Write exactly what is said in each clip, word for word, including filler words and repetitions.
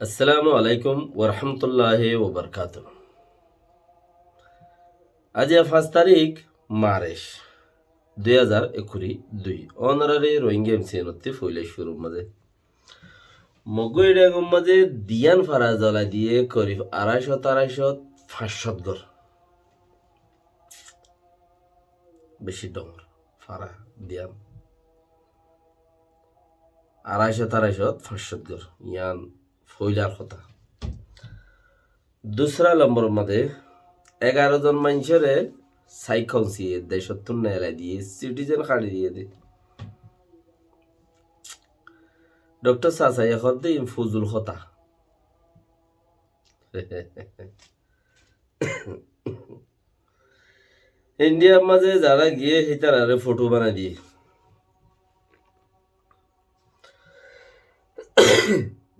Assalamu alaikum warahmatulláhi wabarakátuhu. Aijja fañs tarík March dui házar ekkuri dui. Ónorari Rohingya M C N ottú foila cúrur mazé Moggói Dhengor mazé diyán fara zolai diyé, korib aráicót, aráicót, fañscót gór. Beci dóñr fara diyán. Aráicót, aráicót, fañscót gór. Yián foilar hotá. Dusra lombor mazé egaró zon maincóre saikon siyé, decóttun neelai diyé, citizen hári diyé de. Doktor Sasaiye hoódde iín fuzul hotá. Indiyar mazé zará giyé, hítararé fothó banai diyé.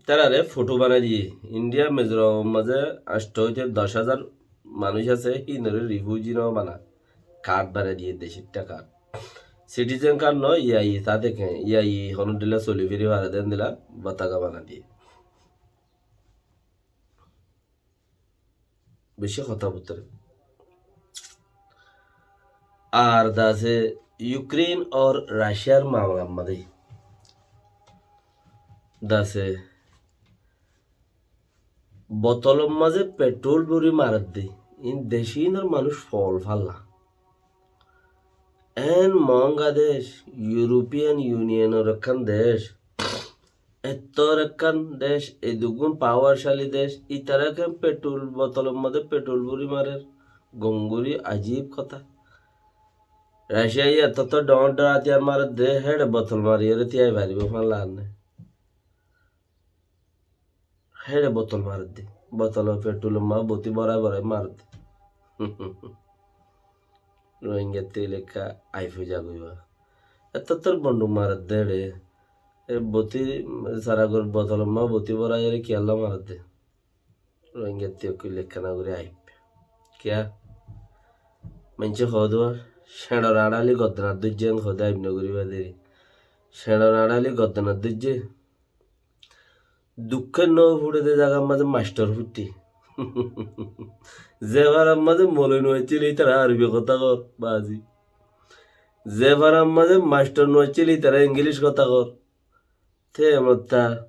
Tararé fothó banai diyé. Indiya, Mizoramor mazé añctho óite doc házar manúic asé, híinoré rifuji no bana. Kard banai diyé, decítta kard. Sitizen kard no, yai, tate ke, yai, honó dila soli firi fare de endila, bataga banai diyé. Beci hotá bútore. Ar dase Ukraine or Russiar mamalar mazé dase botolor mazé petrol bóri maredde. Iín decínor manúic fol falla. En moóñga dec, European Unionor ekkán dec, ettór ekkán dec, eduggún pawarcali dec, itará ekkán petrol botolor mazé petrol bóri marer, gom gorí ajib hotá. Raciaye ettóttu dhoóñr dhoóñr átiyar maredde, héçe botol mariyóre tíai faribó fán lagar né. Héçe botol maredde. Botolor petrolor mazé boti borai borai maredde. Rohingyattu lekka aif ói zagói ba. Ettóttor bonduk maredde héçe. E boti, saragor botolor mazé boti borai ere kiyólla maredde. Rohingyattu ekkán lekka no gorí aif. Kiyá? Maincé hoódde, señçor añçáli gordanat dóijje, en hoódde aif no goríba deri. Señçor añçáli gordanat dóijje. Dukké no fuçe de zagar mazé mastor fuçé. Ze farar mazé moloi no accíl, ítara Arobi hotá hoór, bazi. Ze farar mazé mastor no accíl, ítara Ingilic hotá hoór. Te emottá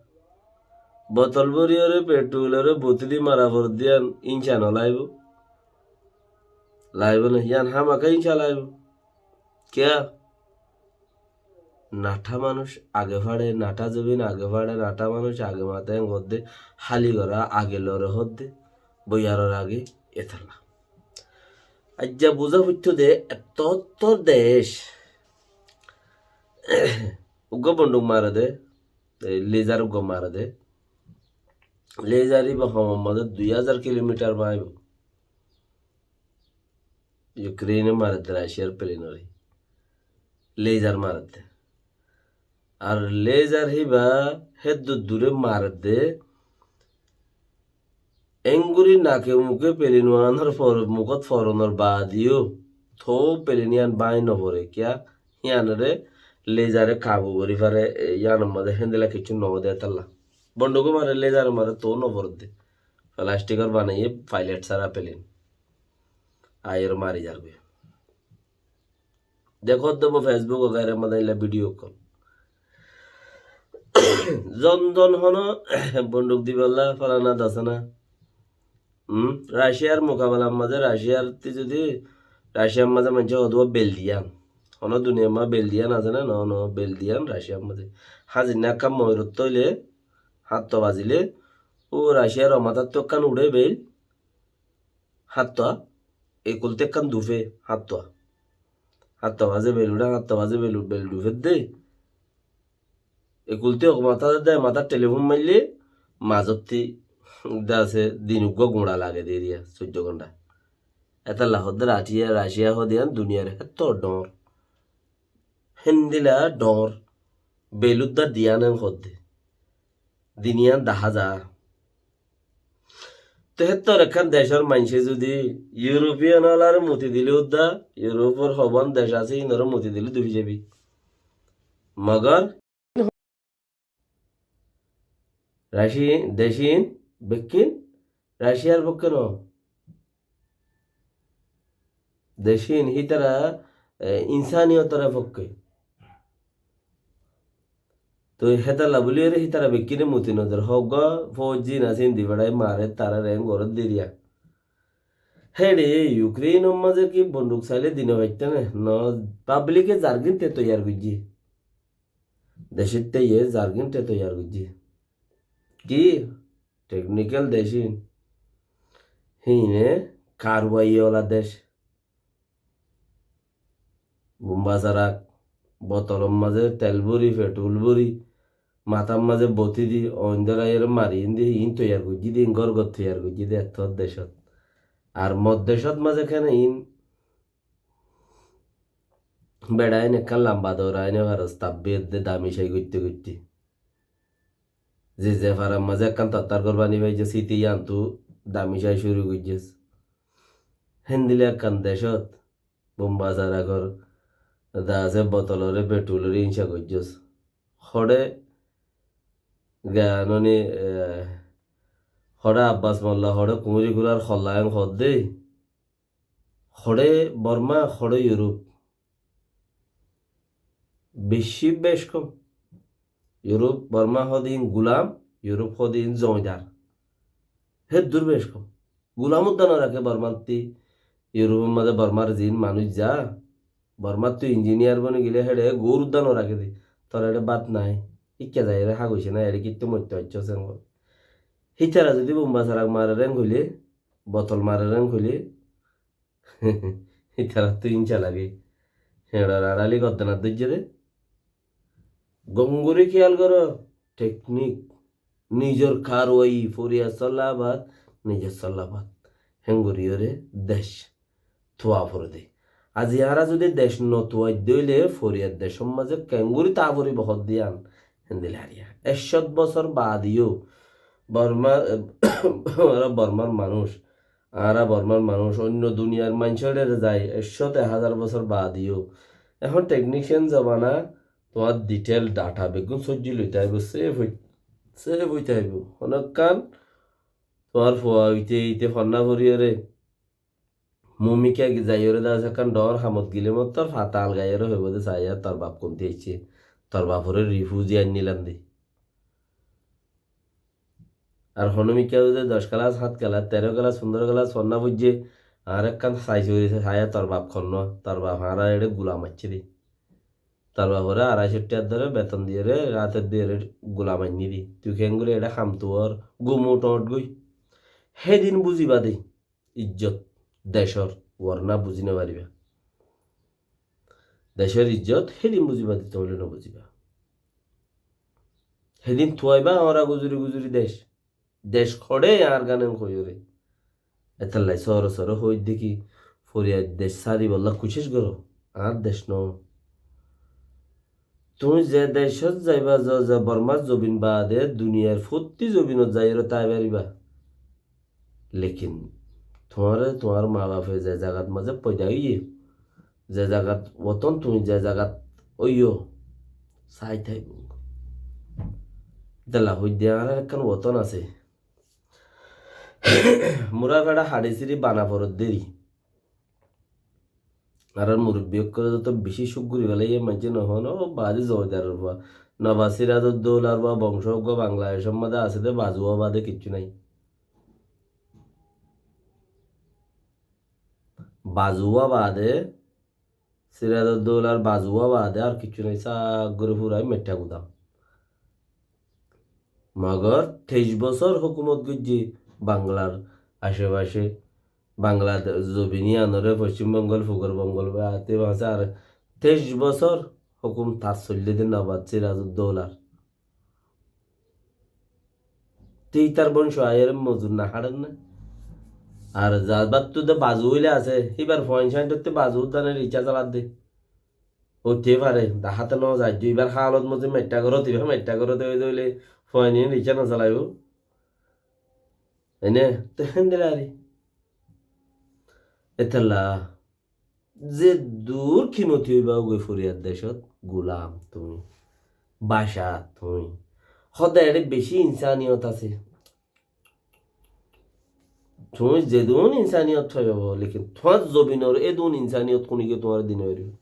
botol bóri ore petrolore boti di mara foredde yián inca no laibo. Laibo né, yián hámaka inca laibo. Kiyá? Nathá manúic age façe, nathá zobin age façe, nathá manúic age mate, en goddé háli gorá age lore hoddé, boiyaror age etalla. Aijja buzá foitto de ettóttor dec uggwá bonduk mare de, e, lezar uggwá mare de. Lezar íba homor mazé dui házar kilomitar báñgibo. Ukraine maredde Russiar plane ore. Lezar maredde. Ar lezar híba héddur dure maredde. Enguri nake muke plane uanor for, mukot foronor baade yó tou plane yián báñgi no fore. Kiyá? Yiánore lezare kabu gorí fare, e, yiánor mazé héndilla kessú no de etalla. Bonduk mare, lezar mare, tou no foredde. Plastikor banaiye pilot sára plane. Aiyóre mari zargói. Dekó de bo Facebook o gaire mazé illa video ókkol. Zon zon hono bonduk diballa falana dasana. Hmm? Raciar mukabelar mazé, Raciar ti zodi, Raciar mazé maincé hoduwa beldiyan. Hono duniyar mazé beldiyan asé né? No, no, beldiyan Raciar mazé. Hañsinna ekkán moirot óile, háñtto bazile, ó Raciar o matáttu ekkán uçé bel, háñttoa, ekultí ekkán dufe, háñttoa. Háñttoa bazé bel uçé, háñttoa bazé bel u-, bel dufe de. Ekultí ok matá de, matát telefon maille, mazottí de asé, din uggwá guñça lage de eriya, soiddo gónta. Etalla hoddé Raciya, Raciya hoddé yián duniyar hétto dhoóñr. Héndilla dhoóñr, bel uddá diyan en hoddé. Din yián dahá za. Te héttor ekkán decór maincé zudi European olaré muti dile uddá, Europor hobán dec asé, inoré muti dile dufi zabi. Mogor Raci-, decín bekkín Raciyar fokke no. Decín hítara, e, insaniyotor fokke. Toi hétalla buli ore hítara bekkíne muti no der. Hoggwa fouj zin asé indi berai mare, tarare en gorer deriya. Héçe Ukrainor maze ki bonduk saile dine faitte ne? No, publice zarginte toiyar goijje. Decitte ye zarginte toiyar goijje. Ki? Technical decín. Híine karwai ola dec. Bumba sarak, botolor maze tel bori, petrol bori, matar maze boti di, oindor aiyore mari indi, híin toiyar goijje di, híin gor gor toiyar goijje di, ettór decot. Ar mor decot maze kene híin beçain ekkán lamba dour aine faros, tabbi edde dami cai goitte goitte. Ze ze farar maze ekkán tottar gor bani faijje, siti yantu dami cai curu goijjes. Héndilla ekkán decot bumba sarakor, da asé botolore, petrolore insa goijjes. Hoçe ganoni, e, hoçe Abbas Molla, hoçe Kuñri Kurar holla en hodde. Hoçe Borma, hoçe Europe. Beci bec kom. Europe, Borma hodin gulam, Europe hodin zomitar. Héddur bec kom. Gulam udda no rake Bormattí. Europe maze Bormar zin manuj za, Bormattú injiniyar boni gile héçe gour udda no rake de. Tor eçe bát nai. Ikka zai ere há goise nai, eçe kittú moitto aiccó sen gor. Hítara zodi bumba sarak mare reng hoile, botol mare reng hoile, ítarattú insa lage. Héçar añçali goddana dóijje de. Gom gori kiyal goro, teknik. Nizor karwai, foriyar solla bad, nizor solla bad. Héngori ore dec tuwa fore de. Azi añára zodi dec no tuwaidde óile, foriyar decor maze kengori taa foribo hodde yián. Héndilla ariya. Ekcót bosór baade yó Borma, añára Bormar manúic, añára Bormar manúic oinno duniyar maincóre zai, ekcót ek házar bosór baade yó. Ehón technician zobana, tuáñr detail data beggún sóijji loita aibo, save ói, save óita aibo. Honokkán tuáñr fua óite, ite fonná foriyore, mumika zaiyore de asé ekkán dhoóñr hamot gile mottor fata algaiyore hoibo de, saiya tor baf kunti aiccé, tor bafore refugee ainnilam de. Ar hono mikká zodi doc kelas, hát kelas, teró kelas, fundoro kelas fonná foijje, añáre ekkán sai sori saiya tor baf honnúa, tor baf añárar eçe gulam aiccé de. Tor bafore aráico tiya dóre beton diyore, rate diyore gulam ainni de. Tui kengori eçe ham tuwar, gumu toñt goi. Hédin buziba de. Ijjot decor, worna buzi no fariba. Decor ijjot hédin buziba de, toile no buziba. Hédin tuwaiba añára guzuri guzuri dec. Dec hoçe añár gane hoiyore. Etolla sóro sóro hoidde ki, foriyar dec sáribolla kucíc goro. Añár dec no. Tuñí ze decot zaiba, zo-, ze Bormar zobin baade duniyar fottí zobinot zaiyore tái fariba. Lekin tuáñre tuáñr maa bafe ze zagat maze foida óiye, ze zagat woton, tuñí ze zagat óiyo, sai táibo. Etolla hoidde añárar ekkán woton asé. Mura feça haçi siri bana foredde ri. Añárar murubbi ókkole zoto beci cúk gori felaiye, maincé no hon, ó baade zomidaror fua, Nobab Sirazuddoular fua bongco uggúa Bangladecor maze asé de, bazu ówa baade kiccú nai. Bazu ówa baade, Sirazuddoular bazu ówa baade ar kiccú nai, sak gori furai meiṭṭa gudam. Mogor teic bosór hókumot goijjé Banglar acefacé, Bangla zobin iyanore, Foccím Bongol, Fugor Bongol, Bihar, Tiprasar teic bosór hókum tar soillé de Nobab Sirazuddoular. Te itar bonco aiyóre mozur no háçer né? Ar zabar tu de bazu óile asé, híbar fuain sáintotte bazu uddane riksá saladde. Óite fare, daháte no zaijjó, ibar hálot moze meiṭṭa gorot, ibar meiṭṭa gorot óile fuaine riksá no salaibo. Ene, te héndilla ari. Etolla, zeddur kimoti óiba ógoi foriyar decot, gulam tuñí, baca tuñí. Tóde eçé beci insaniyot asé. Tuñí zedún insaniyot faiba, lekin tuáñr zobinor edún insaniyot kúniye tuáñre di no faribo.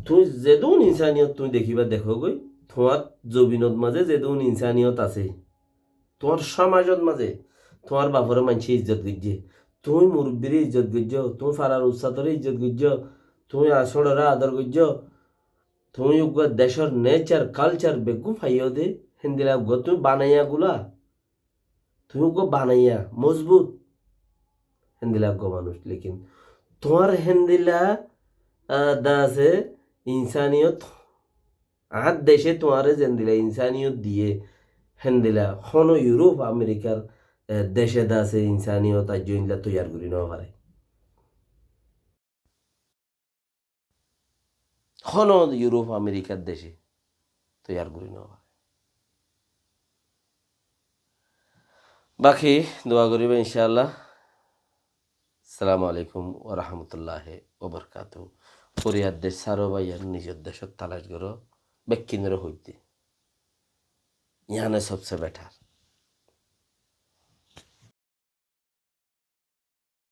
Tuñí zedún insaniyot tuñí dekíba dekó goi, tuáñr zobinot mazé zedún insaniyot asé, tuáñr somajot mazé, tuáñr bafore maincé izzot goijjé, tuñí murubbire izzot goijjó, tuñí farar ussatore izzot goijjó, tuñí asóñçore ador goijjó, tuñí uggúa decór nature, culture beggún faiyó de, héndilla uggúa tuñí banaiya gula, tuñí uggúa banaiya, mozbut, héndilla uggúa manúic. Lekin tuáñr héndilla, ah, de asé insaniyot, añár dece tuáñre zendilla insaniyot diyé, héndilla hono Europe, Amerikar, eh, dece de asé insaniyot aijjó endilla toiyar gorí no fare. Hono Europe, Amerikar dece toiyar gorí no fare. Baki dua goriba, inshaAllah. Assalamu alaikum wa rahmatullahi wa barakatuhu. Foriyar dec sáro bái, nizor decot talac goró, bekkúnore hoiddé. Yiáne sobse better.